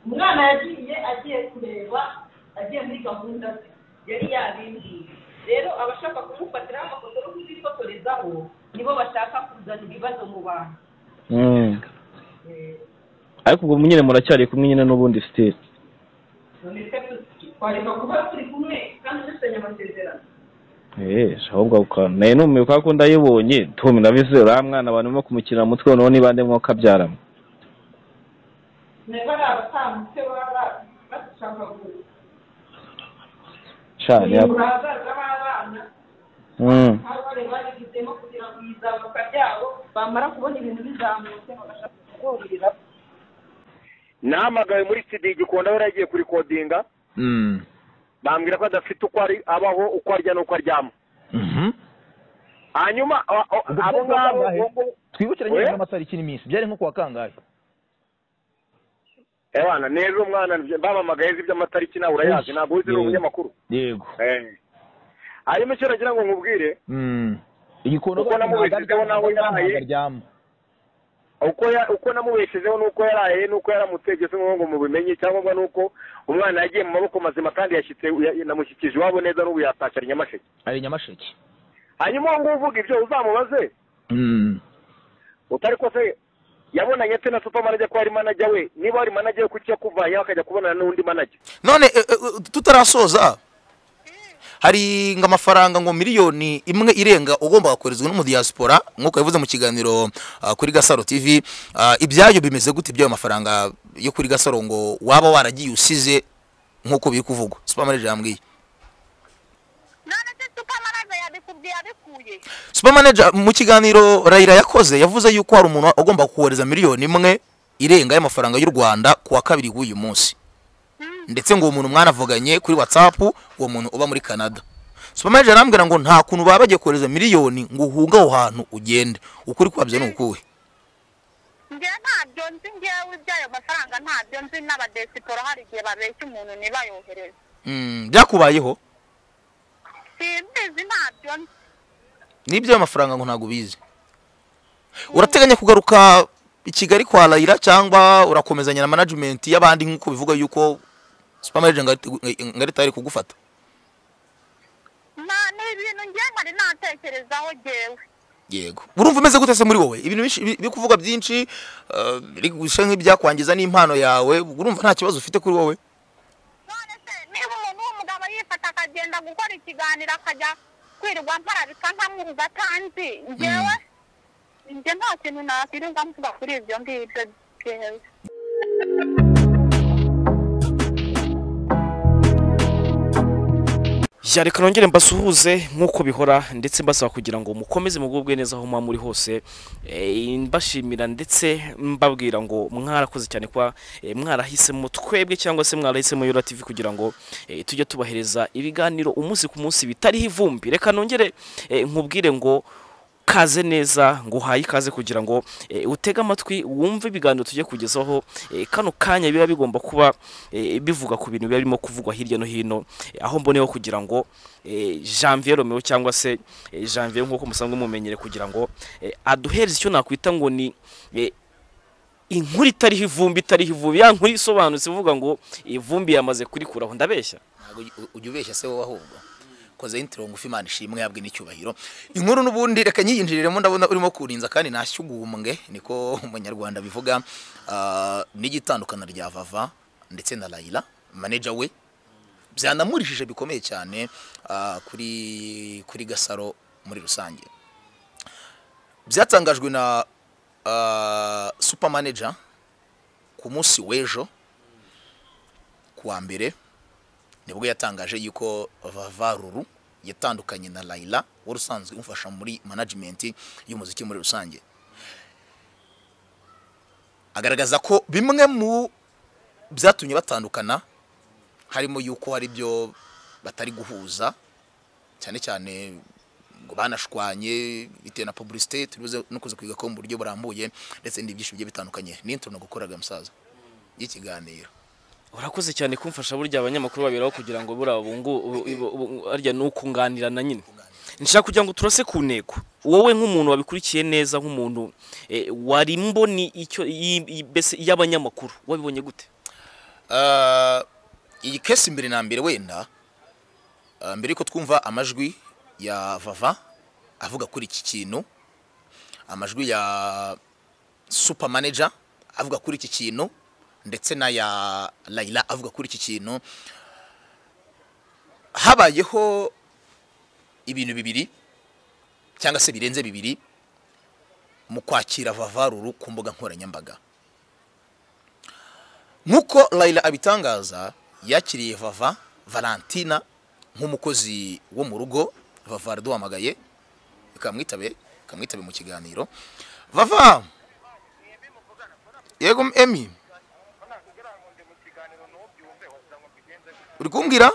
Umwana yagiye agiye kureba, agiye muri gahunda ze yari yabimbwiye. Rero abashaka kumufatiraho amafoto no kuzifotorezaho nibo bashaka kuzana ibibazo mu bantu. Ariko ubwo nyine muracyari kumwe nyine n'ubundi still. None se twareka kuba turi kumwe kandi dufitanye amasezerano? Ahubwo ukanaye numiwe kubera ko ndayibonye tumi nabize uriya mwana abantu barimo kumukina mu mutwe, noneho niba ndimo kabyaramo. Niba ari abatambutse baba bashaka cyane kurimbura ahazaza h'abana, aho babigizemo kugira ngo izamuka ryabo, bamara kubona ibintu bizamutse bagashaka kuburira. Nahamagawe muri studio Gikondo aho yari agiye kurikodinga, bambwira ko adafite uko ari abaho, uko arya n'uko aryama. Hanyuma abo ngabo twibukiranye n'amatariki n'iminsi, byari nko kuwa kangahe? Ebana neza umwana babamagaye iby'amatariki nawe urayazi, ntabwo uzi umunyamakuru. Yego. Hanyuma icyo nagira ngo nkubwire, Igikondo uko namubeshejeho nawe yaraye, uko namubeshejeho nuko yaraye nuko yaramutegetse ngo mubimenye, cyangwa nuko umwana yagiye mu maboko mazima kandi yashyitse namushyikije iwabo neza, n'ubu yatashye ari Nyamasheke. Ari Nyamasheke. Hanyuma ngo uvuga ibyo uzamubaze utari ko se yabonanye ate na super manager ko ari manager we? Niba ari manager kuki yakuvaye akajya kubonana n'undi manager? None tutarasoza, hari ngo amafaranga ngo 1 miliyoni irenga ugomba koherezwa no mu diaspora nkuko yavuze mu kiganiro kuri Gasaro TV, ibyayo bimeze gute ibyayo mafaranga yo kuri Gasaro ngo waba waragiye usize nkuko biri kuvugwa? Super manager yambwiye. None se super manager yabikubwiye abikuye? Super manager mu kiganiro Raila yakoze yavuze yuko hari umuntu ugomba kohereza 1 miliyoni irenga y'amafaranga y'u Rwanda kuwa kabiri w'uyu munsi, ndetse ngo uwo muntu mwanavuganye kuri WhatsApp, uwo muntu uba muri Canada. Super manager arambwira ngo nta kuntu baba bagiye kohereza miliyoni ngo uhunge aho hantu ugende. Ukuri kwabyo ni ukuhe? Njye ntabyo nzi, ngewe iby'ayo mafaranga ntabyo nzi, n'abadesipora hari igihe babeshya umuntu ntibayohereze. Byakubayeho? Simbizi, ntabyo nzi. N'ibyo mafaranga ngo ntabwo ubizi. Urateganya kugaruka i Kigali kwa Raila cyangwa urakomezanya na management y'abandi nk'uko bivuga yuko super manager ngari tayari kugufata? Nta ni ibintu ngewe ntari natekerezaho ngewe. Yego. Urumva umeze gute se muri wowe? Ibintu biri kuvugwa byinshi, biri gusa nk'ibyakwangiza n'impano yawe, urumva nta kibazo ufite kuri wowe? None se niba umuntu w'umugabo yifata akagenda gukora ikiganiro, akajya kwirirwa mparabika nkamuzi atanzi, ngewe njye nta kintu nakwirirwa mvuga kuri ibyo ngibyo ngewe. Ya, reka nongere mbasuhuze nk'uko bihora, ndetse mbasaba kugira ngo mukomeze mugubwe neza aho muba muri hose, mbashimira ndetse mbabwira ngo mwarakoze cyane kuba mwarahisemo twebwe cyangwa se mwarahisemo Yora TV kugira ngo tujye tubahereza ibiganiro umunsi ku munsi bitariho ivumbi. Reka nongere nkubwire ngo kaze neza, ngo uhaye ikaze kugira ngo utege amatwi wumve ibiganiro tujye kugezaho kano kanya, biba bigomba kuba bivuga ku bintu biba birimo kuvugwa hirya no hino, aho mboneyeho kugira ngo Janvier Romeo cyangwa se Janvier nk'uko musanzwe mumenyere, kugira ngo aduhereze icyo nakwita ngo ni inkuru itariho ivumbi, itariho ivumbi, ya nkuru isobanutse ivuga ngo ivumbi yamaze kurikuraho. Ndabeshya? Ntabwo ujya ubeshya se wowe, ahubwo koze intro ngufi. Imana ishimwe yabwe n'icyubahiro. Inkuru n'ubundi reka nyiyinjiriremo, ndabona urimo kurinza kandi nashyugumbwe, niko umunyarwanda bivuga. N'igitandukana rya Vava ndetse na Raila manager we byanamurishije bikomeye cyane, kuri Gasaro muri rusange. Byatangajwe na super manager ku munsi w'ejo kuwa mbere, nibwo yatangaje yuko Vava Ruru yatandukanye na Laila wari usanzwe umufasha muri management y'umuziki muri rusange, agaragaza ko bimwe mu byatumye batandukana harimo yuko hari ibyo batari guhuza cyane cyane, ngo banashwanye bitewe na publicité turibuze no kuza kwiga ko mu buryo burambuye, ndetse n'ibindi byinshi bigiye bitandukanye. Ni intro nagukoraga, musaza, y'ikiganiro. Urakoze cyane kumfasha. Burya abanyamakuru baberaho kugira ngo buriya bungu arya ni ukunganirana nyine. Nshaka kugira ngo turase ku ntego. Wowe nk'umuntu wabikurikiye neza, nk'umuntu wari mboni icyo mbese y'abanyamakuru, wabibonye gute? Iyi case mbere na mbere wenda mbere ko twumva amajwi ya Vava avuga kuri iki kintu, amajwi ya super manager avuga kuri iki kintu, ndetse na ya Laila avuga kuri iki kintu, habayeho ibintu bibiri cyangwa se birenze bibiri mu kwakira Vava Ruru ku mbuga nkoranyambaga. Nkuko Laila abitangaza, yakiriye Vava Valentina nk'umukozi wo mu rugo. Vava araduhamagaye, ikamwitabe mu kiganiro. Vava, yego Emi, uri kumbwira?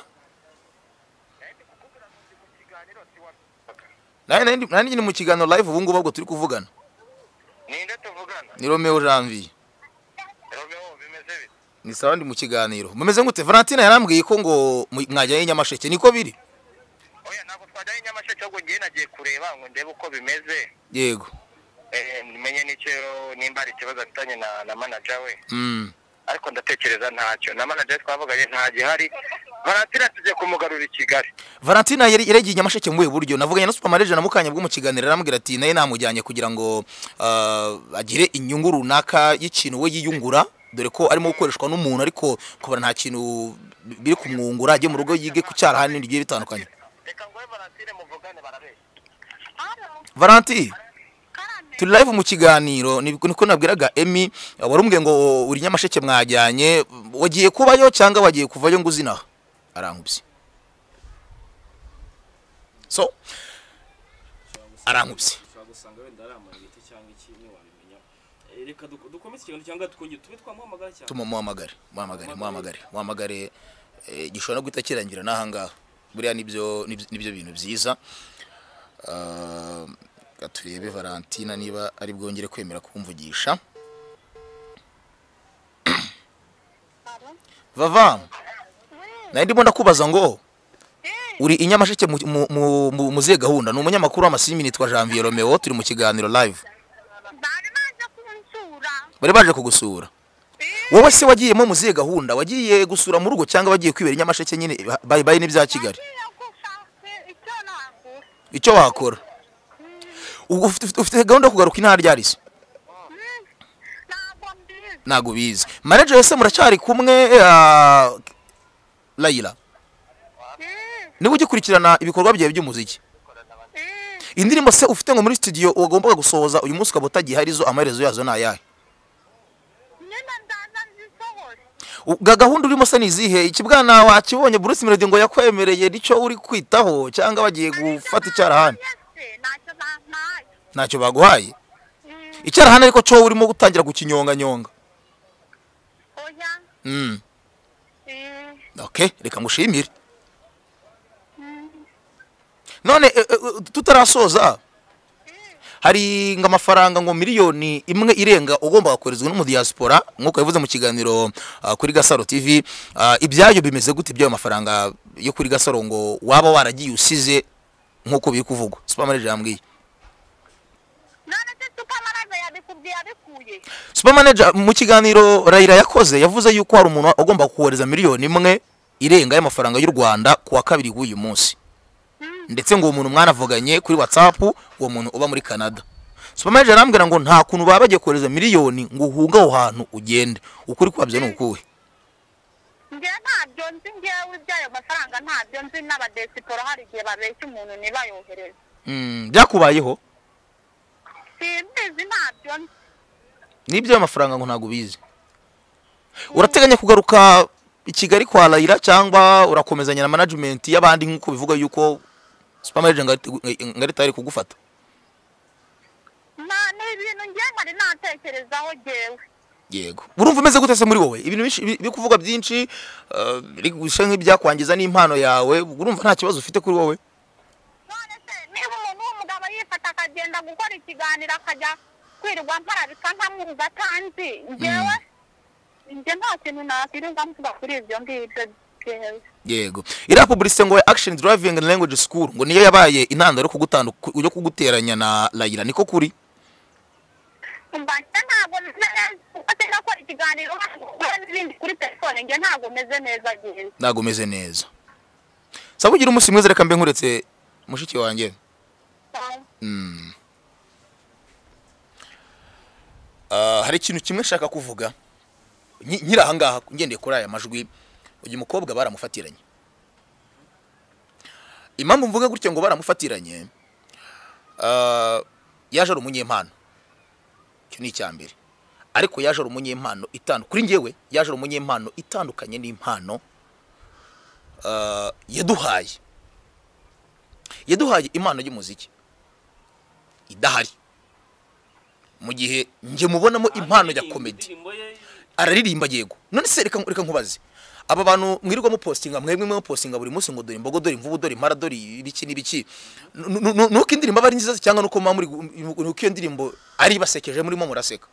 Nani ni mu kiganiro live ubu ngubu turi kuvugana. Ninde tuvugana? Ni Romeo Janvier. Romeo, bimeze bite? Ni sawa, ndi mu kiganiro. Mumeze ngute? Valentina yarambwiye ko ngo mwajyanye Nyamasheke, niko biri? Oya, ntabwo twajyanye Nyamasheke, ahubwo ngiye nagiye kureba ngo ndebe uko bimeze. Yego. Menye n'icyo nimba ari ikibazo afitanye na manager we. Ariko ndatekereza ntacyo. Na manager twavuganye nta gihari. Valentina tujye kumugarura i Kigali. Valentina yari yagiye Nyamasheke mu buryo navuganye na super manager na mukanya bwo mu kiganiro, arambwira ati naye namujyanye kugira ngo agire inyungu runaka y'ikintu we yiyungura, dore ko arimo gukoreshwa n'umuntu ariko kubara nta kintu biri kumwungura, ajye mu rugo yige ku cyarahani n'ibindi bigiye bitandukanye. Reka ngo Valentine muvugane barabeshya. Valentine, turi live mu kiganiro, niko nabwiraga Emi, warumbwiye ngo uri Nyamasheke mwajyanye, wagiye kubayo cyangwa wagiye kuvayo ngo uzinaha? Arankubye. So arankubye. Gusanga wenda ari amayinite cyangwa iki ntiwabimenya. Reka dukomeze ikiganiro cyangwa twongere tube twamuhamagara cyangwa tumuhamagare, gishobora no guhita kirangira n'aha ngaha. Buriya nibyo bintu byiza. Turebe Valentina niba ari bwongere kwemera kumvugisha. Vava, nari ndimo ndakubaza ngo uri i Nyamasheke mu zihe gahunda? Ni umunyamakuru w'amasimbi, nitwa Janvier Romeo, turi mu kiganiro live. Bari baje kugusura. Wowe se wagiyemo mu zihe gahunda? Wagiye gusura mu rugo cyangwa wagiye kwibera i Nyamasheke nyine bye bye n'ibya Kigali? Icyo wakora. Ufite gahunda yo kugaruka intara ryari se? Ntabwo bizi. Manager se muracyari kumwe Laila? Niba ugikurikirana ibikorwa byawe by'umuziki, indirimbo se ufite ngo muri studio wagombaga gusohoza uyu munsi ukaba utagihari, zo amaherezo yazo ni ayahe? Gahunda urimo se ni izihe? Ikibwana wakibonye Bruce Melody ngo yakwemereye, nicyo uri kwitaho cyangwa bagiye gufata icyarahani? Ntacyo baguhaye. Icyarahani ariko cyo urimo gutangira gukinyonga nyonga. Okay, reka ngushimire. None tutarasoza, hari ngo amafaranga ngo 1 irenga ugomba gukorezwa no mu diaspora nkuko yavuze mu kiganiro kuri Gasaro TV, ibyayo bimeze gute ibyayo mafaranga yo kuri Gasaro ngo waba waragiye usize nkuko biri kuvugwa? Super manager yambwiye. None se super manager yabikubwiye abikuye? Super manager mu kiganiro Raila yakoze yavuze yuko hari umuntu ugomba kohereza 1 irenga y'amafaranga y'u Rwanda kuwa kabiri w'uyu munsi. Ndetse ngo umuntu mwanavuganye kuri WhatsApp, uwo muntu uba muri Canada. Super manager arambwira ngo nta kuntu baba bagiye kohereza miliyoni ngo uhunga aho hantu ugende. Ukuri kwabyo ni ukuhe? Nge ntabyo nzi, ngewe ibyayo mafaranga ntabyo nzi, n'abadesipora hari igihe babeshya umuntu ntibayohereze. Byakubayeho? Simbizi, ntabyo nzi. Nibyo amafaranga ngo ntago ubizi. Urateganya kugaruka i Kigali kwa Laila cyangwa urakomezanya na management y'abandi nkuko bivuga yuko super manager ngari tayari kugufata? Na ni ibintu ngiye nkari natekerezaho jewe. Yego. Urumva umeze gute se muri wowe? Ibintu biri kuvuga byinshi biri gusha nk'ibyakwangiza n'impano yawe, urumva nta kibazo ufite kuri wowe? None se niba umuntu w'umugabo yifata akagenda gukora ikiganiro akajya kwirirwa mparabika nkamwumva atanzi, njyewe nje nta kintu nakwirirwa mvuga kuri ibyo ngibyo. Yego. Iriya publicité ngo Action Driving and Language School ngo niyo yabaye intandaro yo kuguteranya na Laila, niko kuri? Mba ntabwo nzi ko ikiganiro n'ibindi kuri telefone. cyane, njye ntabwo meze neza genda. Ntabwo meze neza. Saba ugira umunsi mwiza, reka mbe nkuretse mushiki wanjye. Hari ikintu kimwe nshaka kuvuga nkiri aha ngaha ngendeye kuri aya majwi. Uyu mukobwa baramufatiranye. Impamvu mvuga gutya ngo baramufatiranye, yaje ari umunyempano, icyo ni icya mbere. Ariko yaje ari umunyempano kuri njyewe yaje ari umunyempano itandukanye n'impano yaduhaye. Yaduhaye impano y'umuziki idahari, mu gihe njye mubonamo impano ya comedy. Araririmba yego. None se reka nkubaze, aba bantu mwirirwa mu postinga, mwebwe mwe postinga buri munsi ngo dore imbogo, dore imvubu, dore impara, dore ibiki n'ibiki, nuko indirimbo aba ari nziza cyangwa nuko muri nuko iyo ndirimbo ari basekeje murimo muraseka?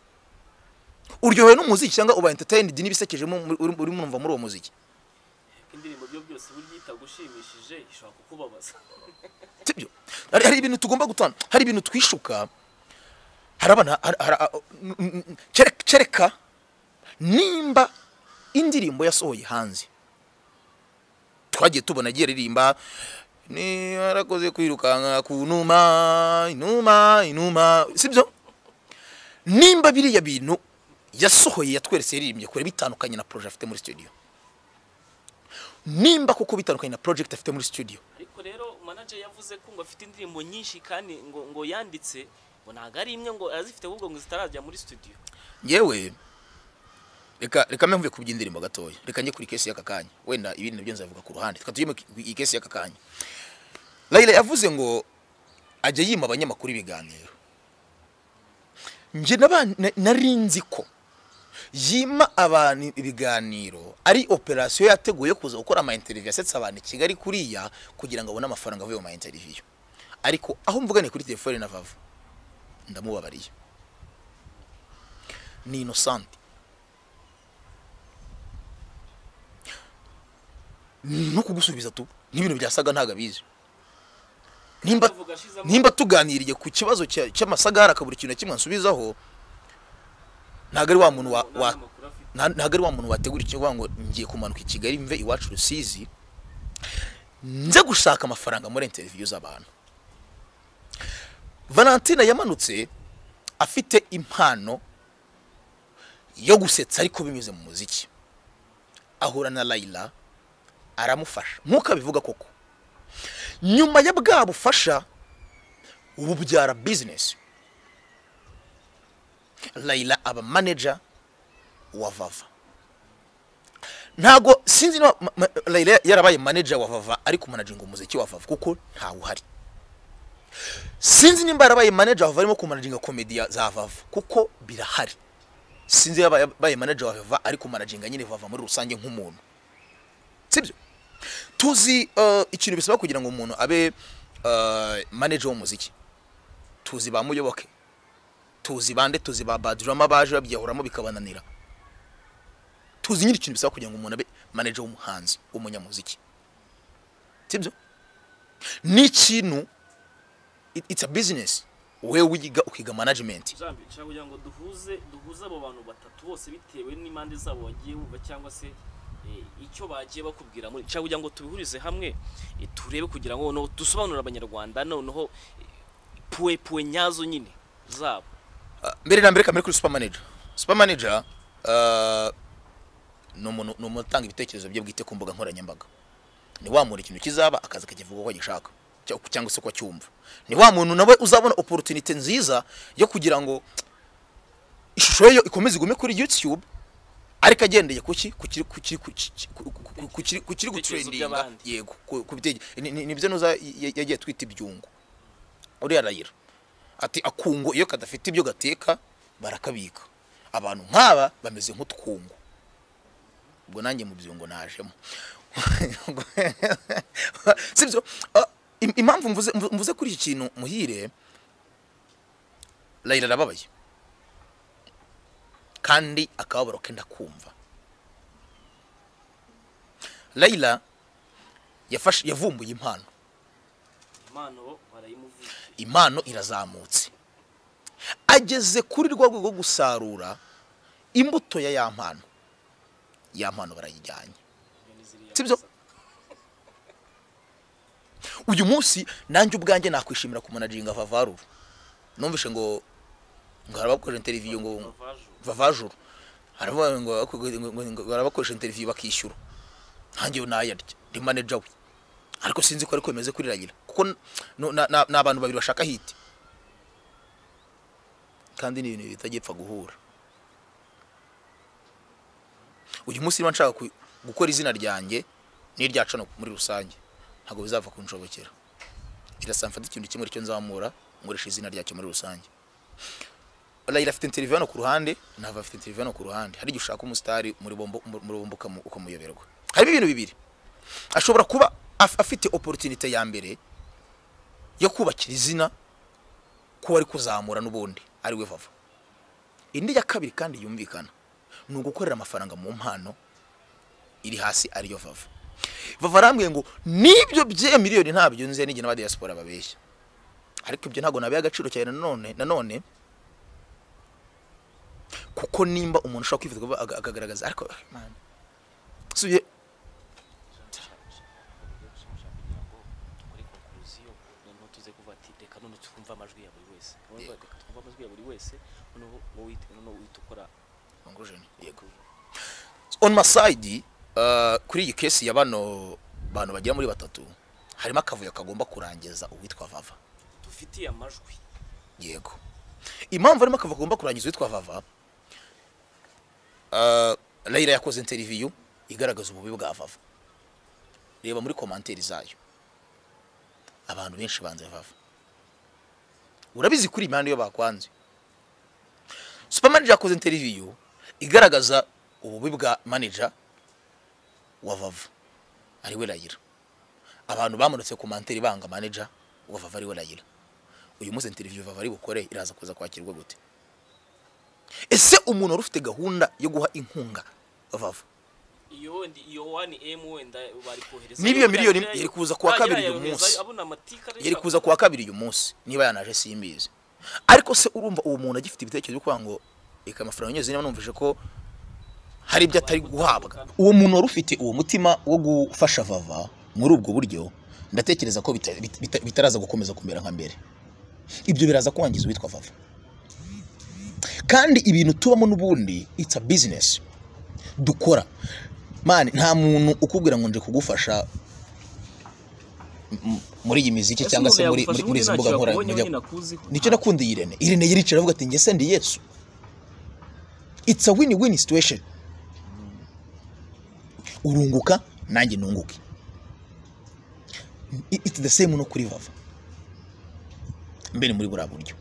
Uryohewe n'umuziki cyangwa uba entertained n'ibisekeje uri murumva muri uwo muziki? Indirimbo byo byose burya itagushimishije ishobora kukubabaza. Sibyo? Hari ibintu tugomba gutana, hari ibintu twishuka. Hari abana kereka nimba indirimbo yasohoye hanze twagiye tubona agiye ririmba ni yarakoze kwirukanka ku numa inuma inuma, sibyo? Nimba biriya bintu yasohoye yatweretse yaririmbye kure bitandukanye na project afite muri studio, nimba kuko bitandukanye na project afite muri studio. Ariko rero manager yavuze ko ngo afite indirimbo nyinshi kandi ngo yanditse ngo ntago ari imwe, ngo azifite ahubwo ngo zitarajya muri studio. Yewe reka mve ku by'indirimbo gatoya, reka njye kuri case y'aka kanya, wenda ibindi nabyo nzavuga ku ruhande. Reka tujye mu case y'aka kanya. Layla yavuze ngo ajya yima abanyamakuru ibiganiro. Nje narinzi ko yima abantu ibiganiro ari operation yateguye kuza gukora ama interview asetsa abantu i Kigali kuriya kugira ngo abone amafaranga avuye mu ma interview. Ariko aho mvugane kuri telefone na Vava ndamubabariye, ni innocent. No kugusubiza tu n'ibintu byasaga ntago abizi. Nimba tuganiriye ku kibazo cy'amasagara akabura ikintu kimwe nsubizaho, ntago ari wa muntu ntago ari wa muntu wategura icyo ngo ngiye kumanuka i Kigali mve iwacu Rusizi nze gushaka amafaranga muri interview z'abantu. Valentina yamanutse afite impano yo gusetsa ariko binyuze mu muziki, ahura na Layla aramufasha nkuko abivuga koko. Nyuma ya bwa bufasha ubu byara business, Layla aba manager wa Vava. Ntago sinzi no Layla yarabaye manager wa Vava ariko managing umuziki wa Vava kuko ntawe uhari. Sinzi nimba yarabaye manager wa Vava arimo kumanaginga comedy za Vava kuko birahari. Sinzi yabaye manager wa Vava ariko managinga nyine Vava muri rusange nk'umuntu. Sibyo? Tuzi ikintu bisaba kugira ngo umuntu abe manager w'umuziki. Tuzi ba Muyoboke, tuzi bande, tuzi ba Badrama baje babyahuramo bikabananira. Tuzi nyiri ikintu bisaba kugira ngo umuntu abe manager w'umuhanzi w'umunyamuziki. Sibyo? Ni ikintu, it's a business. Wewe wiga ukiga management. Jambi nshaka kugira ngo duhuze abo bantu batatu bose bitewe n'impande zabo wagiye wumva cyangwa se icyo bagiye bakubwira muri nshaka kugira ngo tubihurize hamwe turebe kugira ngo no dusobanurire abanyarwanda noneho puwe nyazo nyine zabo. Mbere na mbere kamere kuri super manager. Super manager ni umuntu utanga ibitekerezo bye bwite ku mbuga nkoranyambaga. Ni wa muntu ikintu kizaba akaza akakivuga uko agishaka cyangwa se uko acyumva. Ni wa muntu nawe uzabona opportunity nziza yo kugira ngo ishusho ye ikomeze igume kuri YouTube, ariko agendeye kuki kukiri gutrendinga yego nibyo nuza yagiye twita ibyungo. Uriya Layla ati akungo iyo kadafite ibyo gateka barakabika. Abantu nk'aba bameze nk'utwungo. Ubwo nanjye mu byungo najemo. Sibyo? Impamvu mvuze kuri iki kintu muhire, Layla arababaye kandi akababaro ke ndakumva. Layla yavumbuye impano, impano irazamutse, ageze kuri rwa rwego rwo gusarura imbuto ya mpano Ya mpano barayijyanye, sibyo? Uyu munsi nanjye ubwanjye nakwishimira kumanaginga Vavaruru. Numvishe ngo harabakoresha interview ngo Vavajuru, haravuga ngo harabakoresha interview bakishyura, ntangiye nayarya ndi manager we, ariko sinzi ko ariko bimeze kuri Raila, kuko ni abantu babiri bashaka hit kandi ni ibintu bitagipfa guhura. Uyu munsi niba nshaka gukora izina ryanjye n'iryacu muri rusange, ntabwo bizava kunshobokera. Irasa mfata ikintu kimwe cyo nzamura nkoresha izina ryacyo muri rusange. Raila afite interview hano ku ruhande, nava afite interview hano ku ruhande. Hari igihe ushaka umusitari muri bombo ukamuyoberwa. Harimo ibintu bibiri. Ashobora kuba afite opportunity ya mbere yo kubakira izina ko ari kuzamura n'ubundi ari we Vava. Indi ya kabiri kandi yumvikana ni ugukorera amafaranga mu mpano iri hasi ariyo Vava. Vava arambwiye ngo nibyo bye miliyoni ntabyo nze nige n'aba diaspora babeshya, ariko ibyo ntago nabiye agaciro cyane nanone kuko nimba umuntu ushaka kwivuga akagaragaza, ariko man suye on my side. Kuri iyi case ya bano bantu bagera muri batatu harimo akavuyo kagomba kurangiza uwitwa Vava. Dufitiye amajwi. Yego. Impamvu harimo akavuyo kagomba kurangiza uwitwa Vava, Raila yakoze interview igaragaza ububi bwa Vava. Reba muri commentaire zayo, abantu benshi banze Vava. Urabizi kuri imihanda iyo bakwanze. Super Manager yakoze interview igaragaza ububi bwa manager wa Vava ari we Raila. Abantu bamanutse commentaire banga manager wa Vava ari we Raila. Uyu munsi interview Vava ari bukore iraza kuza kwakirwa gute? Ese umuntu wari ufite gahunda yo guha inkunga Vava iyo ndi iyo 1M wenda bari kohereza nibiyo miliyoni yari kuza kuwa kabiri uyu munsi, yari kuza kuwa kabiri uyu munsi niba yanaje simbizi. Ariko se urumva uwo muntu agifite ibitekerezo byo kwanga ngo eka amafaranga nyeze, niba numvise ko hari ibyo atari guhabwa. Uwo muntu wari ufite uwo mutima wo gufasha Vava muri ubwo buryo, ndatekereza ko bitaraza gukomeza kumera nka mbere. Ibyo biraza kwangiza uwitwa Vava. Kandi ibintu tubamo n'ubundi it's a business dukora. Man, nta muntu ukubwira ngo nje kugufasha muri iyi miziki cyangwa se muri izi mbuga nkoranyambaga. Nicyo nakundiye Irene. Irene yiricara avuga ati nge se ndi Yesu. It's a win-win situation. Urunguka nanjye nunguke. It's the same no kuri Vava. Mbere muri buriya buryo.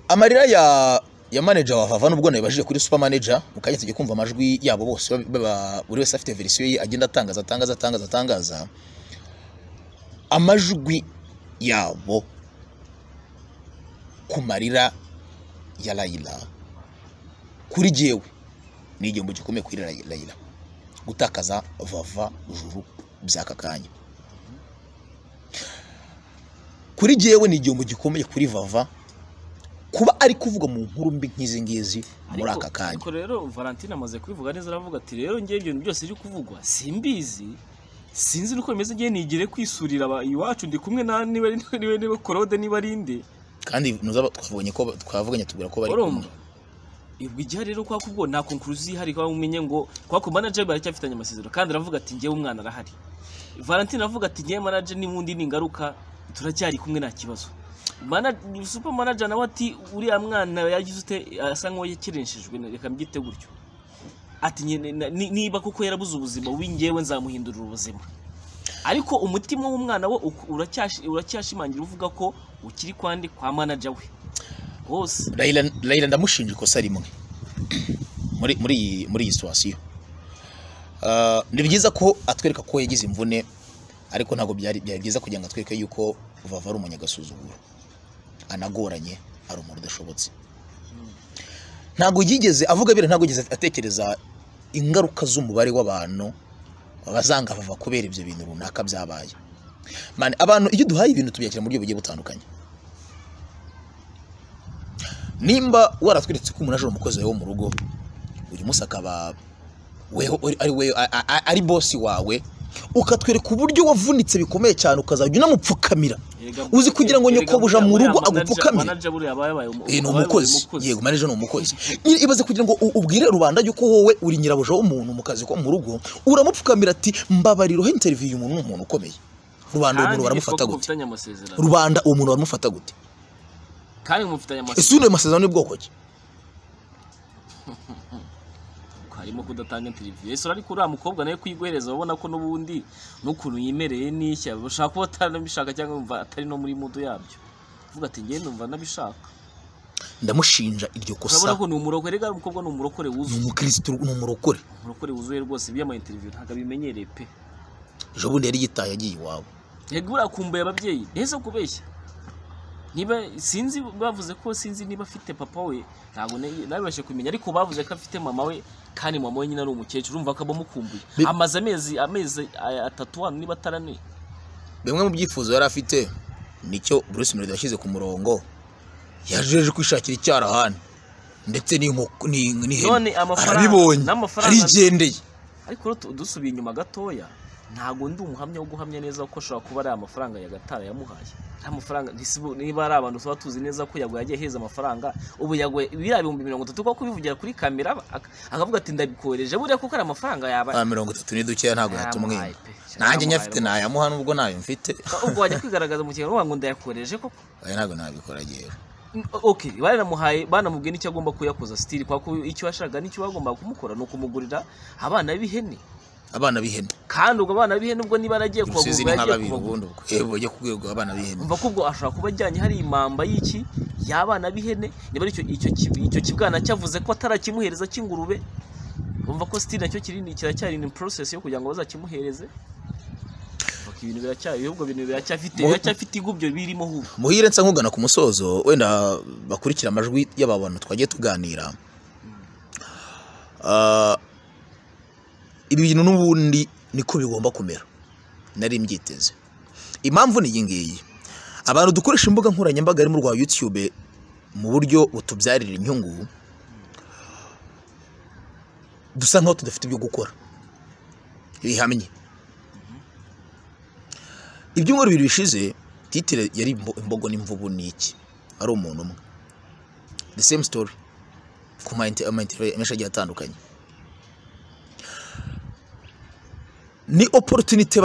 Amarira ya manager wa Vava nubwo nabibajije kuri super manager, mukajya tujye kumva amajwi yabo bose, buri wese afite version ye agenda atangaza atangaza atangaza atangaza. Amajwi yabo ku marira ya Raila kuri jewe ni igihombo gikomeye kuri Raila gutakaza Vava Juru byaka kanya. Kuri jewe ni igihombo gikomeye kuri Vava kuba ari kuvuga mu nkuru mbi nkizi ngizi muri aka kanya. Ariko rero Valentine amaze kubivuga neza, aravuga ati rero ngiye ibintu byose biri kuvugwa simbizi, sinzi nuko bimeze, ngiye nigire kwisurira iwacu ndi kumwe na niba niba Claude niba arinde. Kandi nuzaba twavuganye ko twavuganye tubwira ko bari kumwe. Ibwo igihe rero kwa kubwo nta conclusion ihari kwa umenye ngo kwa ku manager baracyafitanye amasezerano, kandi aravuga ati ngiye umwana arahari. Valentine avuga ati ngiye manager n'ubundi ningaruka turacyari kumwe nta kibazo. Super manager nawe ati uriya mwana yagize ute asa nkaho yakirenshejwe, reka mbyite gutyo. Ati niba kuko yarabuze ubuzima wingewe nzamuhindurira ubuzima. Ariko umutima w'umwana we uracyashimangira uvuga ko ukiri kwandi kwa manager we hose. Raila ndamushinja ikosa rimwe muri iyi situation. Ni byiza ko atwereka ko yagize imvune, ariko ntabwo byari byiza kugira ngo atwereke yuko Vava ari umunyagasuzuguro, anagoranye, ari umuntu udashobotse. Ntabwo yigeze avuga bire, ntabwo yigeze atekereza ingaruka z'umubare w'abantu bazanga Vava kubera ibyo bintu runaka byabaye. Man, abantu iyo duhaye ibintu tubyakira mu buryo bugiye butandukanye. Nimba waratweretse ko umuntu aje umukozi wo mu rugo, uyu munsi akaba Weho ari we ari boss wawe, ukatwereka uburyo wavunitse bikomeye cyane, ukazajya unamupfukamira. Uzi kugira ngo nyokobuja mu rugo agupfukamire. Ni umukozi, yego manager ni umukozi. Ibaze kugira ngo ubwire rubanda yuko wowe uri nyirabuja w'umuntu mu kazi ko mu rugo, uramupfukamira ati mbabariro he interview umuntu n'umuntu ukomeye. Rubanda uwo muntu baramufata gute? Rubanda uwo muntu baramufata gute? Kandi mufitanye amasezerano. Ese uno amasezerano ni bwoko ki? Harimo kudatanga interview. Ese ariko uriya mukobwa nawe kuyiguhereza ubona ko n'ubundi n'ukuntu yimereye n'ishya bashaka kuba atanabishaka cyangwa umva atari no muri mudu yabyo. Uvuga ati ngiye ndumva nabishaka. Ndamushinja iryo kosa. Urabona ko ni umurokore, rega umukobwa ni umurokore wuzuye. Ni umukristo, ni umurokore. Umurokore wuzuye rwose by'ama interview ntago abimenyereye pe. Ejo bundi yari yitaye agiye iwabo. Yego urakumbuye ababyeyi. Ese kubeshya. Niba sinzi bavuze ko sinzi niba afite papa we ntago nabibashe kumenya, ariko bavuze ko afite mama we kandi mama we nyina ari umukecuru, urumva ko abamukumbuye. Amaze amezi 3 hano niba atarane. Bimwe mu byifuzo yari afite nicyo Bruce Melody yashyize ku murongo, yajeje kwishakira icyarahani ndetse n'inkoko n'ihene arabibonye arigendeye. Ariko dusubiye inyuma gatoya, ntago ndi umuhamya wo guhamya neza ko ashobora kuba ari amafaranga ya Gatara yamuhaye. Nta mafaranga niba ari abantu tuba tuzi neza ko Yago yagiye heza amafaranga, ubu Yago biriya 30,000 ko kubivugira kuri kamera akavuga ati ndabikohereje, buriya kuko ari amafaranga yaba 30 ni dukeya ntago yatumwima. Nanjye nyafite nayamuha nubwo nayo mfite. Ubwo wajya kwigaragaza mu kiganiro ngo ndayakoreje koko? Oya ntago nabikora jewe. Okay, baranamuhaye banamubwiye n'icyo agomba kuyakoza stili, kwa ko icyo yashaka n'icyo bagomba kumukora no kumugurira abana b'ihene. Abana b'ihene. Kandi ubwo abana b'ihene ubwo niba aragiye kubagurira yagiye kubagurira. Yego kubwirwa abana b'ihene. Umva ko ubwo ashobora kuba ajyanye hari imamba y'iki y'abana b'ihene, niba ari icyo kibwana cyavuze ko atarakimuhereza cy'ingurube. Umva ko stili nacyo kiri kiracyari in process yo kugira ngo bazakimuhereze. Ibintu biracyari ubwo bintu biracyafite igubyo birimo huko. Muhire nsa nkugana ku musozo, wenda bakurikira amajwi y'aba bantu twagiye tuganira. Ibi bintu n'ubundi niko bigomba kumera, nari mbyiteze. Impamvu ni iyi ngiyi: abantu dukoresha imbuga nkoranyambaga ari mu rwa YouTube mu buryo butubyarira inyungu, dusa nkaho tudafite ibyo gukora bihamye. Ibyumweru bibiri bishize titire yari imbogo n'imvubu niki, ari umuntu umwe, the same story ku ma interview menshi agiye atandukanye. Ni opportunity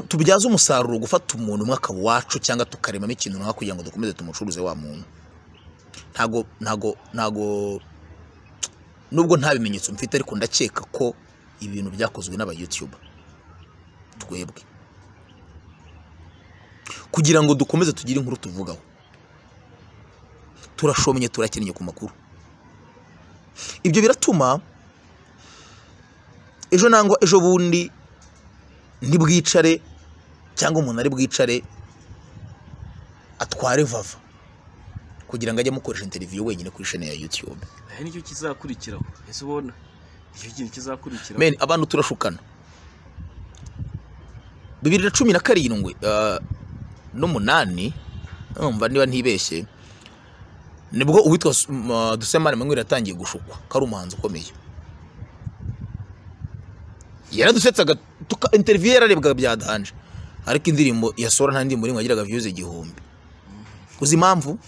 tubyaza umusaruro gufata umuntu umwe akaba wacu, cyangwa tukaremamo ikintu runaka kugira ngo dukomeze tumucuruze wa muntu. Ntago nubwo nta bimenyetso mfite, ariko ndakeka ko ibintu byakozwe n'aba YouTuber twebwe kugira ngo dukomeze tugire inkuru tuvugaho. Turashomye, turakennye ku makuru. Ibyo biratuma ejo nangwa ejo bundi ntibwicare, cyangwa umuntu ari bwicare atware Vava kugira ngo ajye amukoresha interview wenyine kuri chaîne ya YouTube. Nicyo kizakurikiraho. Ese ubona icyo kintu kizakurikiraho? Men abantu turashukana. 2017 n'umunani numva niba ntibeshye, nibwo uwitwa Dusemane Manweri yatangiye gushukwa ko ari umuhanzi ukomeye. Yaradusetsaga, interview yararebwaga bya danje, ariko indirimbo yasora nta ndirimbo rimwe yagiraga views 1000. Uzi impamvu?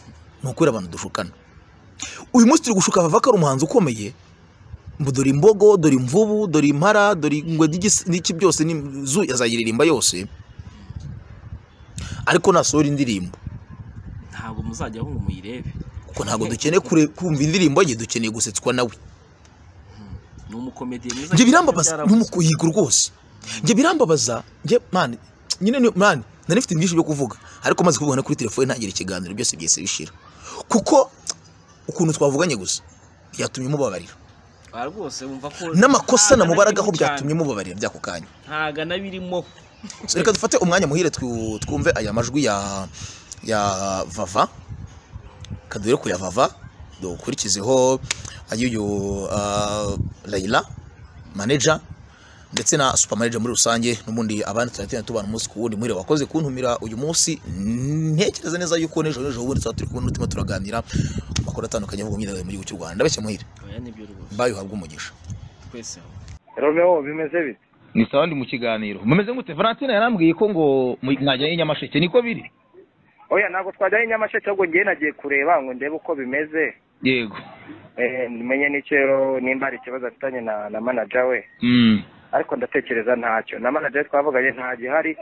Ni ukuri abantu dushukana. Uyu munsi turi gushuka Vava ko ari umuhanzi ukomeye, ngo dore imbogo, dore imvubu, dore impara, dore ingwe n'iki byose zu yazayiririmba yose, ariko nasohora indirimbo ntago muzajya aho ngo muyirebe, kuko ntago dukeneye kumva indirimbo ye, dukeneye gusetswa nawe. Ni umukomediye mwiza. Nge birambabaza n'umukuyigo rwose. Nge birambabaza, nge man nyine ni man nari mfite byinshi byo kuvuga, ariko maze kuvugana kuri telefone ntangira ikiganiro byose byese bishira, kuko ukuntu twavuganye gusa byatumye mubabarira. Rwose wumva ko n'amakosa namubaragaho byatumye mubabarira byako kanya. Ntaga nabirimo. Reka dufate umwanya muhire twumve aya majwi ya Vava, kadure ku ya Vava dukurikizeho ayuyu Laila manager ndetse na super manager muri rusange, n'ubundi abandi turatenda tubana umunsi ku wundi. Muhire wakoze kuntumira uyu munsi, ntekereza neza yuko n'ejo n'ejo bundi turi kubona umutima turaganira amakuru atandukanye avuga imyidagaduro mu gihugu cy'u Rwanda. Ndabeshya Muhire? Oya nibyo rwose. Bayo uhabwe umugisha twese. Romeo bimeze bite? Ni sawa, ndi mu kiganiro. Mumeze gute? Valentine yarambwiye ko ngo mwajyanye i Nyamasheke, niko biri? Oya, ntabwo twajyanye i Nyamasheke, ahubwo ngiye nagiye kureba ngo ndebe uko bimeze. Yego. Menye n'icyo nimba hari ikibazo afitanye na manager we. Ariko ndatekereza ntacyo. Na manager twavuganye nta gihari.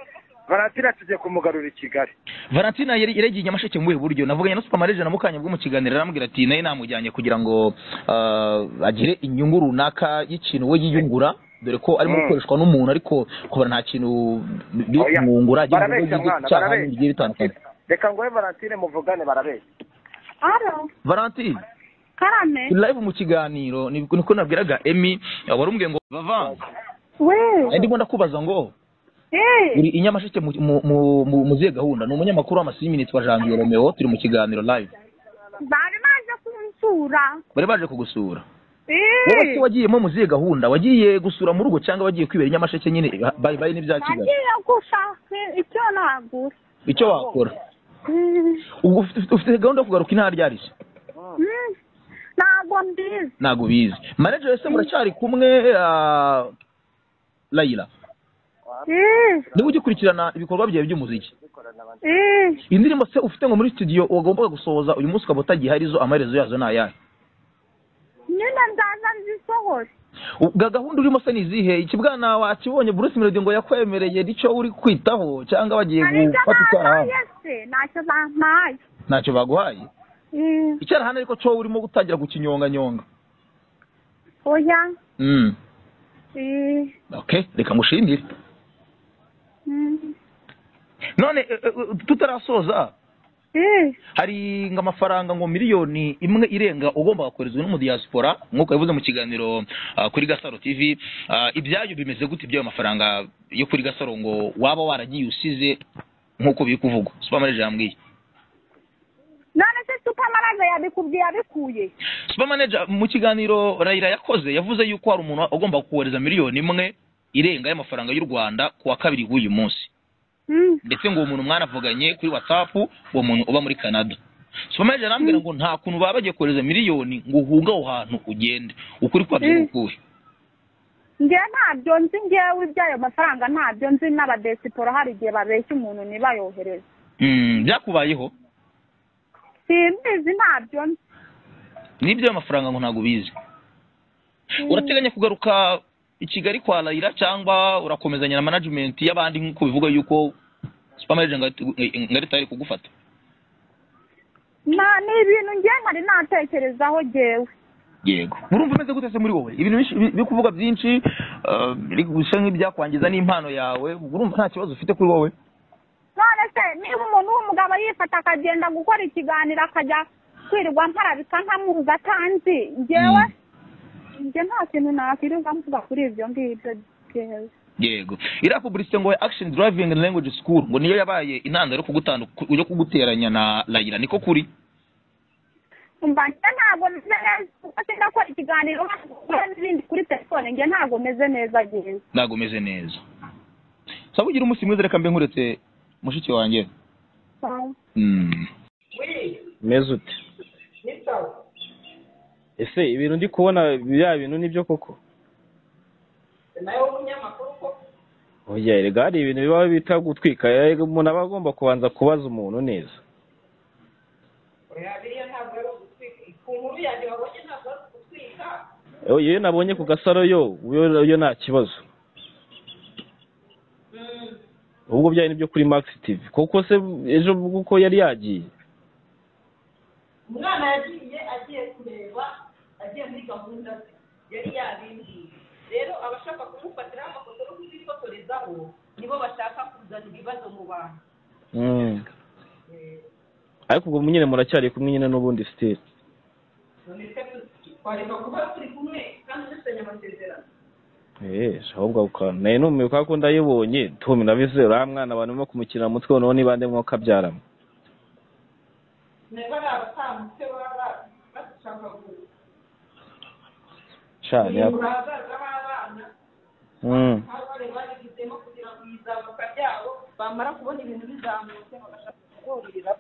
Valentine tugiye kumugarura i Kigali. Valentine yari Nyamasheke mu buryo navuganye na Super Manager na mukanya bwo mu kiganiro, arambwira ati naye namujyanye kugira ngo agire inyungu runaka y'ikintu we yiyungura, dore ko arimo gukoreshwa n'umuntu ariko kubara nta kintu bimwungura agiye bitandukanye. Reka ngo Valentine muvugane, barabeshya. Allo Valentine. Karame. Live mu kiganiro niko nabwiraga Emmy warumbwiye ngo bava. We. Ndimo ndakubaza ngo uri i Nyamasheke mu zihe gahunda? Ni umunyamakuru w'amasimini nitwa Janvier Romeo, turi mu kiganiro live. Bari baje kunsura. Bari baje kugusura. Wowe wagiyemo mu zihe gahunda? Wagiye gusura mu rugo cyangwa wagiye kwibera i Nyamasheke nyine bye bye n'ibya Kigali? Nagiye gushaka icyo nagura. Icyo wakora. Ubwo ufite gahunda yo kugaruka intara ryari se? Ntabwo mbizi. Ntabwo bizi. Manager wese muracyari kumwe Layla? Niba ugikurikirana ibikorwa byawe by'umuziki, indirimbo se ufite ngo muri studio wagombaga gusohoza uyu munsi ukaba utagihari, zo amaherezo yazo ni ayahe? Nyine ndaza nzisohore. Ubwo gahunda urimo se ni izihe? Ikibwana wakibonye Bruce Melody ngo yakwemereye nicyo uri kwitaho cyangwa bagiye gufata icyaha? Ntacyo bampaye. Ntacyo baguhaye? Icyarahani ariko cyo urimo gutangira gukinyonganyonga. Oya. Okay, reka ngushimire. None tutarasoza, hari ngo amafaranga ngo 1 irenga ugomba gukorezwa no mu diaspora nkuko yavuze mu kiganiro kuri Gasaro TV, ibyayo bimeze gute ibyo mafaranga yo kuri Gasaro ngo waba waragiye usize nkuko biri kuvugwa? Super Manager yambwiye. None se Super Manager yabikubwiye abikuye? Super Manager mu kiganiro Raila yakoze yavuze yuko hari umuntu ugomba kohereza 1 irenga y'amafaranga y'u Rwanda kuwa kabiri w'uyu munsi. Ndetse ngo uwo muntu mwanavuganye kuri WhatsApp, uwo muntu uba muri Canada. Super Manager arambwira ngo nta kuntu baba bagiye kohereza miliyoni ngo uhunge aho hantu ugende. Ukuri kwabyo ukuhe? Nge ntabyo nzi, ngewe ibyayo mafaranga ntabyo nzi, n'abadesipora hari igihe babeshya umuntu ntibayohereze. Byakubayeho? Simbizi, ntabyo nzi. Nibyo amafaranga ngo ntago ubizi. Urateganya kugaruka i Kigali kwa Layla cyangwa urakomezanya na management y'abandi nkuko bivuga yuko Super Manager ngari tayari kugufata? Na ni ibintu ngiye nkari natekerezaho jewe. Yego. Urumva umeze gute se muri wowe? Ibintu biri kuvuga byinshi biri gusa nk'ibyakwangiza n'impano yawe, urumva nta kibazo ufite kuri wowe? None se niba umuntu w'umugabo yifata akagenda gukora ikiganiro akajya kwirirwa mparabika nkamuhuza atanzi, njyewe nje nta kintu nakwirirwa mvuga kuri ibyo ngibyo jewe. Yego. Iriya publicité ngo Action Driving and Language School ngo niyo yabaye intandaro yo kuguteranya na Layla, niko kuri? Umva nje ntabwo meze neza kuko sindakora ikiganiro n'ibindi kuri telefone, nje ntabwo meze neza jewe. Ntabwo meze neza. Saba ugira umunsi mwiza, reka mbe nkuretse mushiki wanjye. Meze ute? Ese ibintu ndi kubona bya bintu nibyo koko? Nawe umunyamakuru ko? Oya, erega hari ibintu biba bita gutwika, umuntu aba agomba kubanza kubaza umuntu neza. Oya, biriya ntabwo ari ugutwika. Ku nkuru yanjye wabonye ntabwo ari ugutwika. Oya, iyo nabonye ku Gasaro yo nta kibazo. Ubwo byari nibyo kuri Max TV. Koko se ejo kuko yari yagiye? Umwana yagiye agiye kureba, agiye muri gahunda ze, yari yabimbwiye. Rero abashaka kumufatiraho amafoto no kuzifotorezaho nibo bashaka kuzana ibibazo mu bantu. Ariko ubwo nyine muracyari kumwe nyine n'ubundi still. None se twareka kuba turi kumwe kandi dufitanye amasezerano? Ahubwo ukana numiwe ko ndayibonye tumi nabize uriya mwana abantu barimo kumukina mutwe noneho niba nde mwoka byaramo. Niba ari abatambutse baba bashaka cyane ahazaza h'abana bari barigizemo kugira ngo izamuka ryabo bamara kubona ibintu bizamutse bagashaka kuburira.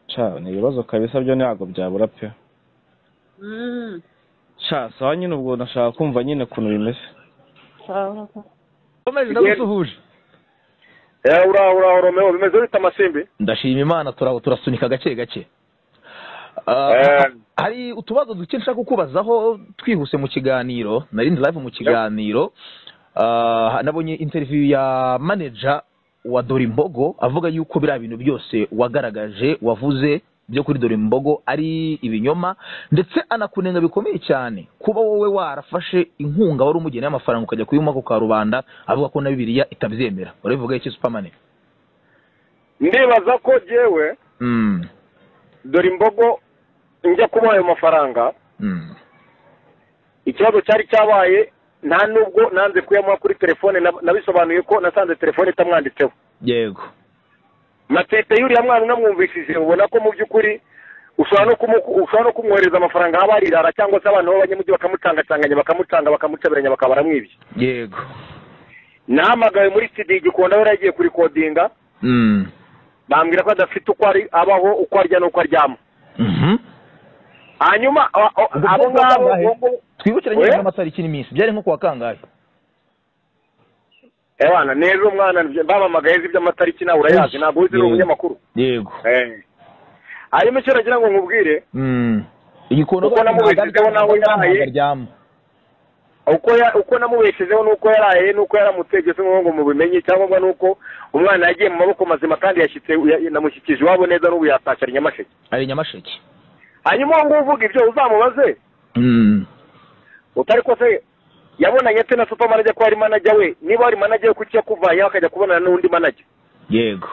Cyane ibibazo kabisa byo ntabwo byabura pe. Sha sawa nyine ubwo nashaka kumva nyine ukuntu bimeze. Sawa. Komeje ndagusuhuje. Ura Romeo bimeze bita amasimbi. Ndashima Imana turasunika gake gake. Hari utubazo duke nshaka kukubazaho twihuse mu kiganiro, nari ndi live mu kiganiro. Nabonye interview ya manager wa Dorimbogo avuga yuko biriya bintu byose wagaragaje wavuze byo kuri Dorimbogo ari ibinyoma, ndetse anakunenga bikomeye cyane kuba wowe warafashe inkunga wari umugeneye amafaranga ukajya kuyuma ku karubanda, avuga ko na Bibiliya itabyemera. Urabivuga iki Superman? Ndibaza ko jewe Dorimbogo njya kubaha ayo mafaranga, ikibazo cyari cyabaye nta nubwo nanze kuyamuha kuri telefone, nabisobanuye ko nasanze telefone itamwanditseho. Yego. Matete yuriya mwana unamwumvishije ubona ko mu by'ukuri ushobora no kumwohereza amafaranga haba arirara cyangwa se abantu b'abanyamujyi bakamutangatanganya bakamutanga bakamucaberanya bakaba baramwibye. Yego. Nahamagaye muri studio Gikondo yari yagiye kurikodinga, bambwira ko adafite uko ari abaho, uko arya n'uko aryama. Hanyuma abo ngabo twibukiranye n'amatariki n'iminsi byari nko kuwa kangahe? Ebana neza umwana babamagaye iby'amatariki nawe urayazi, ntabwo uzi uri umunyamakuru. Yego. Hanyuma icyo nagira ngo nkubwire, Igikondo uko namubeshejeho nawe yaraye, uko namubeshejeho nuko yaraye nuko yaramutegetse ngo mubimenye, cyangwa nuko umwana yagiye mu maboko mazima kandi yashyitse namushyikije iwabo neza n'ubu yatashye ari Nyamasheke. Ari Nyamasheke. Hanyuma ngo uvuga ibyo uzamubaze utari ko se yabonanye ate na super manager ko ari manager we, niba ari manager we kuki yakuvaye akajya kubonana n'undi manager? Yego.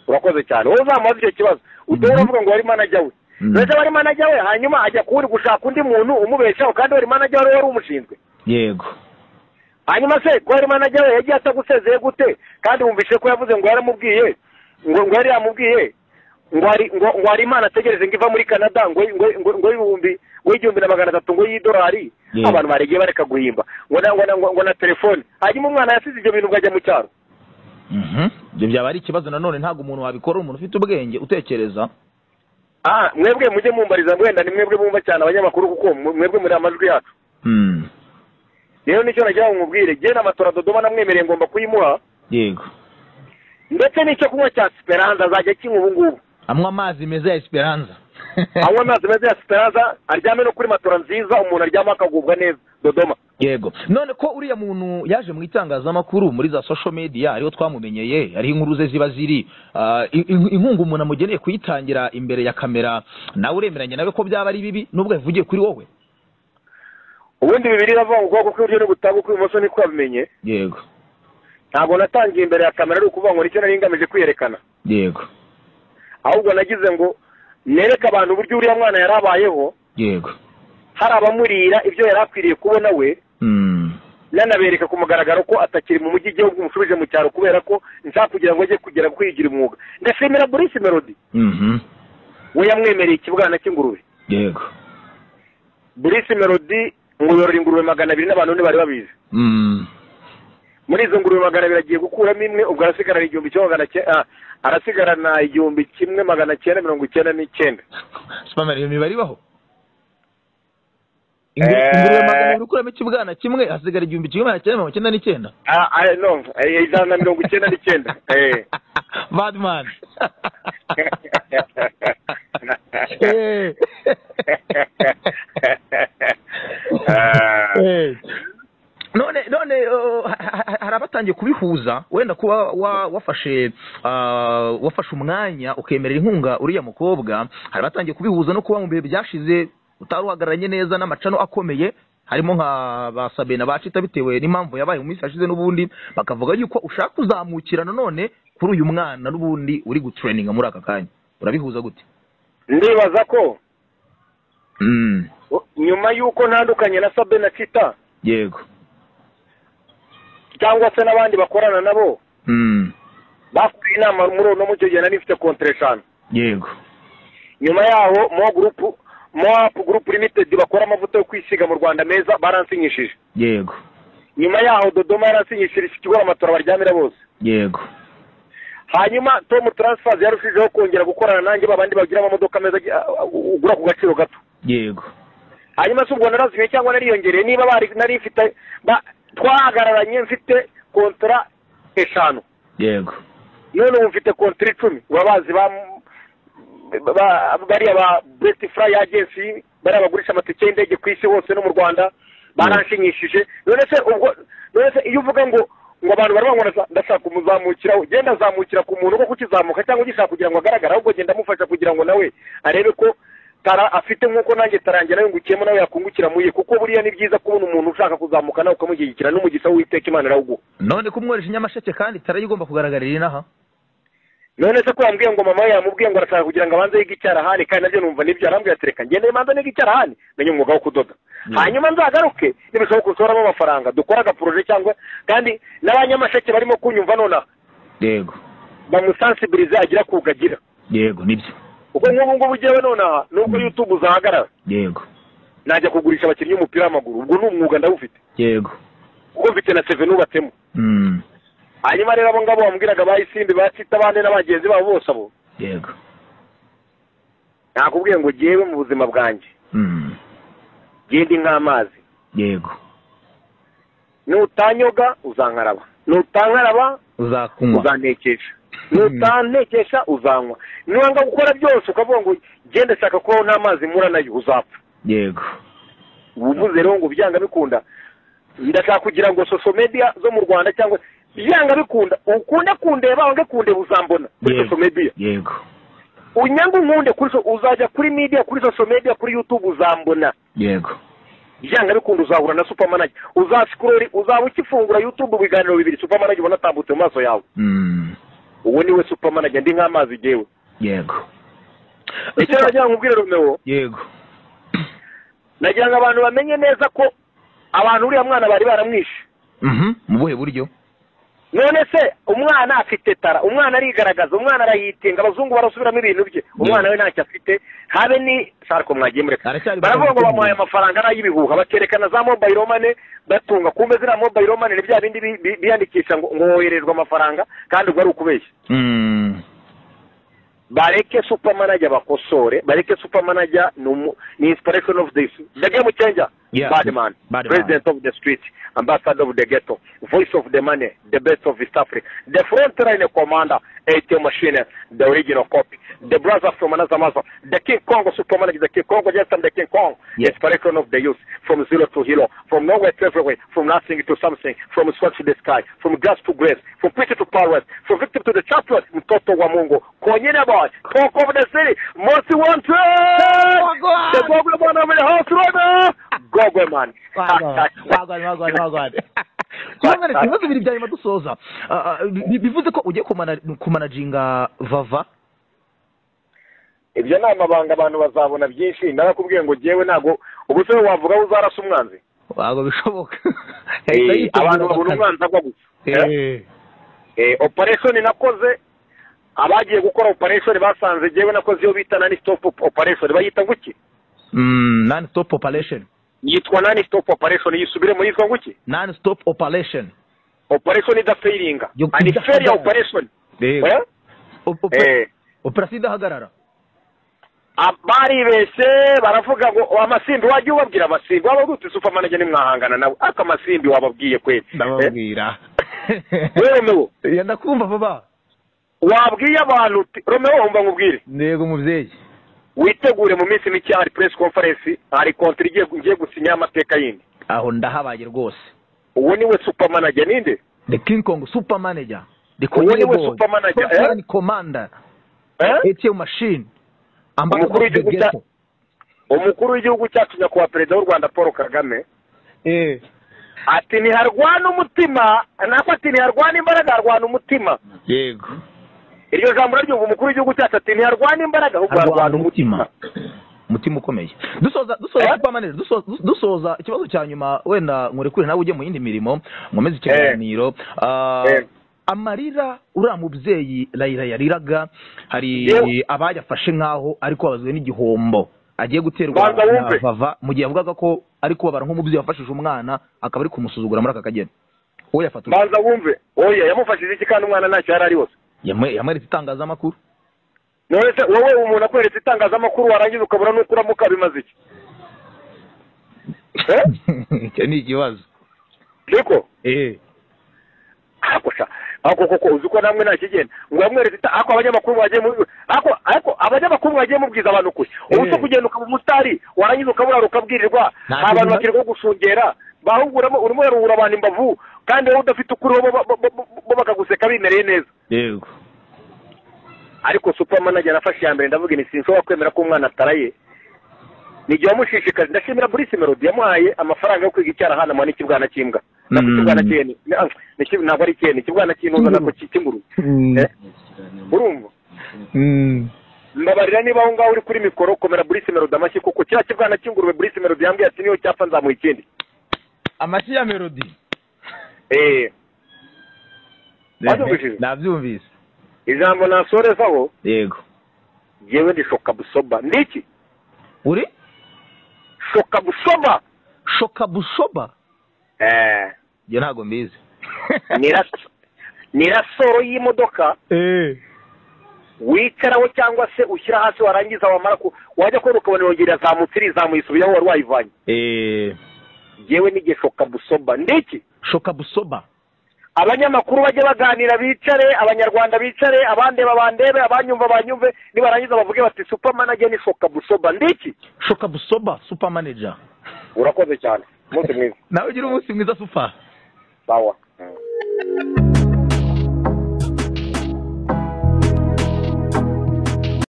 Urakoze cyane. Wowe uzamubaze icyo kibazo utari uravuga ngo ari manager we, ndetse ari manager we hanyuma ajya kuri gushaka undi muntu umubeshaho kandi ari manager we wari umushinzwe. Yego. Hanyuma se ko ari manager we yagiye atagusezeye gute kandi wumvishe ko yavuze ngo yaramubwiye ngo yari yamubwiye ngo ari Imana ategereze ngo iva muri Canada ngo ibihumbi ngo 1300 ngo y'idolari, abantu baregiye bareka guhimba ngo na telefone. Hanyuma umwana yasize ibyo bintu ngajya mu cyaro. Ibyo byaba ari ikibazo nanone, ntabwo umuntu wabikora, umuntu ufite ubwenge utekereza. Mwebwe mujye mumbariza wenda ni mwebwe bumva cyane abanyamakuru kuko mwebwe muri amajwi yacu. Rero nicyo nagira ngo nkubwire, jye na matora Dodoma namwemereye ngomba kuyimuha. Yego. Ndetse n'icyo kunywa cya Esperanza azajya kinywa ubu ngubu. Anywa amazi meza ya Esperanza. Anywa amazi meza ya Esperanza, aryame no kuri matora nziza, umuntu aryama akagubwa neza Dodoma. Yego. None ko uriya muntu yaje mu itangazamakuru muri za social media ariho twamumenyeye, ari inkuru ze ziba ziri, inkunga umuntu amugeneye kuyitangira imbere ya kamera, nawe uremeranya nawe ko byaba ari bibi nubwo yavugiye kuri wowe? Ubundi bibiri iravuga ngo ukuboko kw'iburyo ni gutanga ukw'ibumoso niko wabimenye. Yego. Ntabwo natangiye imbere ya kamera ari ukuvuga ngo nicyo nari ngamije kwiyerekana. Yego. Ahubwo nagize ngo nereke abantu uburyo uriya mwana yarabayeho. Yego. Hari abamurira ibyo yari akwiriye kubona we. Nanabereka ku mugaragaro ko atakiri mu mujyi igihugu umushubije mu cyaro kubera ko nshaka kugira ngo ajye kugera kwigira umwuga. Ndashimira Bruce Melody. We yamwemereye ikibwana cy'ingurube. Yego. Bruce Melody ngo yorora ingurube 200 n'abantu ntibari babizi. Muri izo ngurube 200 agiye gukuramo imwe, ubwo arasigarana 1900, arasigarana 1999. Superman iyo mibare ibaho? Ingurube 200 ukuramo ikibwana kimwe hasigara 1999. No, 199. Badman. None hari abatangiye kubihuza wenda kuba wafashe umwanya ukemerera inkunga uriya mukobwa, hari abatangiye kubihuza no kuba mu bihe byashize utaruhagararanye neza n'amacano akomeye harimo nka ba Sabena bacita bitewe n'impamvu yabaye mu minsi yashize, n'ubundi bakavuga yuko ushaka kuzamukira nanone kuri uyu mwana n'ubundi uri gutraininga muri aka kanya. Urabihuza gute? Ndibaza ko nyuma yuko ntandukanye na Sabena Cita, yego, cyangwa se n'abandi bakorana nabo, bakuye inama muri uno mucyo gihe nari mfite kontre 5. Yego. Nyuma yaho Mo Group Limited bakora amavuta yo kwisiga mu Rwanda meza baransinyishije. Yego. Nyuma yaho Dodoma yaransinyishije ikigura amatora baryamira bose. Yego. Hanyuma Tom Transfers yarushijeho kongera gukorana nanjye babandi bagira amamodoka meza ugura ku gaciro gato. Yego. Hanyuma se ubwo narazimye cyangwa nariyongereye? Niba bari nari mfite twahagararanye mfite kontra 5. Yego. None ubu mfite kontra 10. Urabazi bariya ba Best Fly Agency, bariya bagurisha amatike y'indege ku isi hose no mu Rwanda, baranshimishije. None se ubwo, none se iyo uvuga ngo abantu baravuga ngo ndashaka kumuzamukira, genda zamukira ku muntu ko kukizamuka cyangwa ugishaka kugira ngo agaragare, ahubwo genda amufasha kugira ngo nawe arebe ko tara afite nkuko nanjye tarangira nawe ngukiyemo nawe yakungukira muye, kuko buriya ni byiza kubona umuntu ushaka kuzamuka nawe ukamushyigikira n'umugisha w'Uwiteka Imana arawuguha. None kumworesha Nyamasheke kandi tara igomba kugaragarira inaha. None se ko yambwiye ngo mama yamubwiye ngo arashaka kugira ngo abanze yige icyarahani, kandi nabyo numva nibyo arambwiye ati reka ngende manze nige icyarahani menye umwuga wo kudoda, hanyuma nzagaruke nibishoboka gusoramo amafaranga dukora agaporoje cyangwa kandi n'abanyamasheke barimo kunyumva nonaha. Yego. Bamusensibilize agira kugagira. Yego nibyo. Kuko nk'ubu ngubu ugewe nonaha nubwo YouTube uzahagarara. Yego. Najya kugurisha abakinnyi b'umupira w'amaguru, ubwo ni umwuga ndawufite. Yego. Kuko mfite na CV nubatsemo. Hanyuma rero abo ngabo bambwiraga bayisimbi bacita abandi n'abagenzi babo bose abo. Yego. Nakubwiye ngo jewe mu buzima bwanjye. Genda nk'amazi. Yego. Nutanyoga uzankaraba. Nutankaraba uzakunywa. Uzantekesha. Nutantekesha uzanywa. Niwanga gukora byose ukavuga ngo genda shaka ko nta mazi mura nayo uzapfa. Yego. Ubuvuze rero ngo byanga bikunda. Ndashaka kugira ngo social media zo mu Rwanda cyangwa byanga bikunda ukunda kundeba wange kundeba uzambona kuri social media. Yego. Unyangu nkunde kuri uzajya kuri media, kuri social media, kuri YouTube uzambona. Yego. Byanga bikunda uzahura na Super Manager, uzascroll, uzaba ukifungura YouTube ibiganiro bibiri Super Manager ubona atambutse mu maso yawe. Uwo niwe Super Manager, ndi nk'amazi jewe. Yego. Icyo nagira ngo nkubwire Romeo. Yego. Nagira ngo abantu bamenye neza ko abantu uriya mwana bari baramwishe. Mu buhe buryo? None se umwana afite tara, umwana arigaragaza, umwana arayitinga, abazungu barasubiramo ibintu bye, umwana we ntacyo afite, habe ni sarko mwagiye mureka. Baravuga ngo bamuhaye amafaranga n'ay'ibihuha, bakerekana za mobile money batunga, kumbe ziriya mobile money ni bya bindi biyandikisha ngo wohererwa amafaranga kandi ubwo ari ukubeshya. Bareke Super Manager bakosore, bareke Super Manager ni inspiration of this. The game changer, yeah. Bad man, bad president man of the street, ambassador of the ghetto, voice of the money, the best of East Africa, the front line commander, ATM machine, the original copy, the brother from another mother, the King Kong Super Manager, the King Kong, yes, I'm the King Kong, yeah. Inspiration of the youth, from zero to hero, from nowhere to everywhere, from nothing to something, from sweat to the sky, from grass to grace, from pity to powers, from victim to the champion, Mtoto wa Mungu, Konyene boy, talk of the city, most wanted, the Gogwe man of the house, right? Gogwe man. Wagwan. Ibibazo bibiri bya nyuma dusoza. Bivuze ko ugiye kumanaginga Vava. Ibyo ni amabanga abantu bazabona byinshi. Narakubwiye ngo jewe ntago ubu se wavuga uzarasa umwanzi. Ntago bishoboka. Abantu babona umwanzi agwa gusa. Operation nakoze, abagiye gukora operation basanze jewe nakoze iyo bita non stop operation. Bayita nguki? Non stop operation. Yitwa non stop operation, yisubire yitwa nguki? Non stop operation. Operation idafailinga. Ani failure operation. Operation idahagarara. Abari bese baravuga ngo amasimbi wajye ubabwira amasimbi waba gute Super Manager nimwahangana nawe aka amasimbi wababwiye kweli. Ndababwira. Wewe Romeo, ndakumva baba. Wabwiye abantu Romeo umva nkubwire. Ntego muvyeyi. Witegure mu minsi mike hari press conference, hari contrat igiye gusinya amateka yindi. Aho ndahabaye rwose. Uwo niwe Super Manager ninde? The King Kong Super Manager. The niwe Super Manager. Commander. ATM machine. Umukuru w'igihugu cyacu nyakubahwa perezida w'u Rwanda Paul Kagame. Ati ntiharwana umutima, nako ati ntiharwana imbaraga, harwana umutima. Yego. Iryo jambo raryumva umukuru w'igihugu cyacu ati ntiharwana imbaraga ahubwo harwana umutima. Umutima ukomeye. Dusoza Super Manager, dusoza ikibazo cya nyuma wenda nkurekure nawe ujye mu yindi mirimo nkomeze ikiganiro. Amarira uriya mubyeyi Raila yariraga, hari abayafashe nkaho ariko babazwe n'igihombo agiye guterwa na Vava, mu gihe yavugaga ko ari kubabara nk'umubyeyi wafashije umwana akaba ari kumusuzugura muri aka kageni. Oya fata. Banza wumve. Oya yamufashije iki kandi umwana ntacyo yari ari hose. Yamweretse itangazamakuru. None se wowe umuntu akweretse itangazamakuru warangiza ukabura n'uko uramuka bimaze iki? Icyo ni ikibazo. Niko ako sha ako koko uzi ko namwe nta kigenda ngo yamweretse ako abanyamakuru bagiye ako abanyamakuru bagiye mubwiza abantu kuri ubu cyo kugenda ukaba umutari warangiza ukabura ukabwirirwa abantu bakirirwa gushungera bahuguramo urimo yaruhura abantu imbavu kandi wowe udafite ukuri bo bakaguseka bimereye neza. Yego. Ariko supermanager nafashe ya mbere ndavuga ni sinshobora kwemera ko umwana ataraye. Nijye wamushishikaje ndashimira Bruce Melody yamuhaye amafaranga yo kwiga icyarahana mu n'ikibwana cy'imbwa. Nakibwana cyene ntabwo ari cyene ikibwana cy'intuza nako cy'inguru. Urumva? Mbabarira niba aho ngaho uri kuri mikoro komera Bruce Melody amashyi kuko kiriya kibwana cy'ingurube Bruce Melody yambwiye ati niyo cyapfa nzamuha ikindi. Amashyi ya Melody. Nabyumvise. Ijambo nasorezaho. Yego. Yewe ndi shoka busoba. Ndiki? Uri? Shoka busoba. Shoka busoba? Yo ntago mbizi. Ni rasoro y'imodoka. Wicaraho cyangwa se ushyira hasi warangiza wamara ku wajya kubona ukabona yongera zamutse irizamuye isubiyeho wari wayivanye. Yewe nige shoka busoba. Ndiki? Shoka busoba. Abanyamakuru bajye baganira bicare, abanyarwanda bicare, abandeba bandebe, abanyumva banyumve, nibarangiza bavuge bati super manager ni shoka busoba. Ndiki? Shoka busoba super manager. Urakoze cyane. Umunsi mwiza. Nawe ugira umunsi mwiza super. Sawa.